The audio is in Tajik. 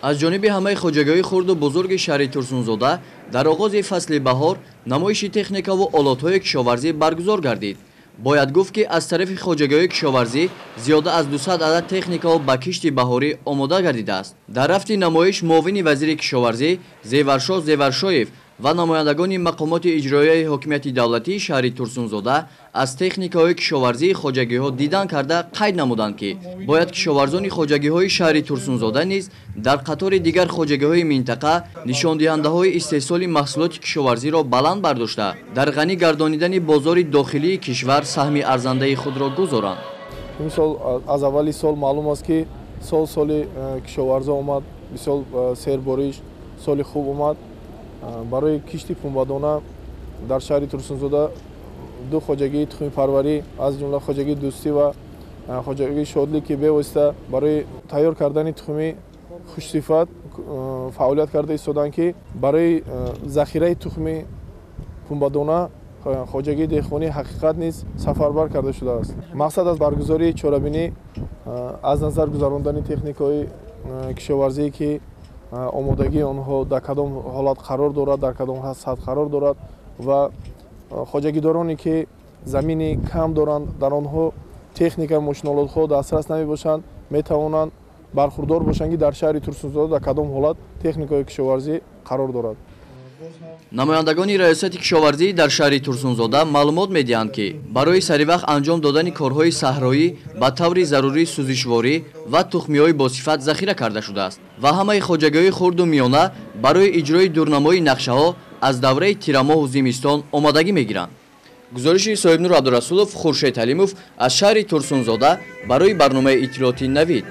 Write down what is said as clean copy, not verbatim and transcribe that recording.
Аз ҷониби ҳамаи хоҷагиҳои хурду бузурги шаҳри Турсунзода дар оғози фасли баҳор намоиши техникаву олотҳои кишоварзӣ баргузор гардид. Бояд гуфт, ки аз тарафи хоҷагиҳои кишоварзӣ зиёда аз 200 адад техникао ба кишти баҳорӣ омода гардидааст. Дар рафти намоиш муовини вазири кишоварзӣ Зеваршоҳ Зеваршоев ва намояндагони мақомоти иҷроияи ҳокимияти давлатии шаҳри Турсунзода аз техникаҳои кишоварзии хоҷагиҳо дидан карда қайд намуданд, ки бояд кишоварзони хоҷагиҳои шаҳри Турсунзода низ дар қатори дигар хоҷагиҳои минтақа нишондиҳандаҳои истеҳсоли маҳсулоти кишоварзиро баланд бардошта, дар ғанӣ гардонидани бозори дохилии кишвар саҳми арзандаи худро гузоранд. Имсол аз аввали сол маълум аст, ки сол соли кишоварзо омад, бисёр сербориш, соли хуб омад. Барои кишти пунбадона дар шаҳри Турсунзода ду хоҷагии тухмипарварӣ, аз ҷумла хоҷагии Дӯстӣ ва хоҷагии Шодлӣ, ки бевосита барои тайёр кардани тухми хушсифат фаъолият карда истоданд, ки барои захираи тухми пунбадона хоҷагии деҳқонии Ҳақиқат низ сафарбар карда шудааст. Мақсад аз баргузории чорабинӣ аз назар гузарондани техникаҳои кишоварзие, ки омодагии онҳо дар кадом ҳолат қарор дорад, дар кадом сатҳ қарор дорад, ва хоҷагидороне, ки замини кам доранд, дар онҳо техника, мошинолотҳо дастрас намебошанд, метавонанд бархурдор бошанд, ки дар шаҳри Турсунзода дар кадом ҳолат техникаҳои кишоварзӣ қарор дорад. Намояндагони раёсати кишоварзӣ дар шаҳри Турсунзода маълумот медиҳанд, ки барои саривақт анҷом додани корҳои саҳроӣ ба таври зарурӣ сӯзишворӣ ва тухмиҳои босифат захира карда шудааст ва ҳамаи хоҷагиҳои хурду миёна барои иҷрои дурнамои нақшаҳо аз давраи тирамоҳу зимистон омодагӣ мегиранд. Гузориши Соҳибнур Абдурасулов, Хуршед Ҳалимов аз шаҳри Турсунзода барои барномаи иттилоотии Навид.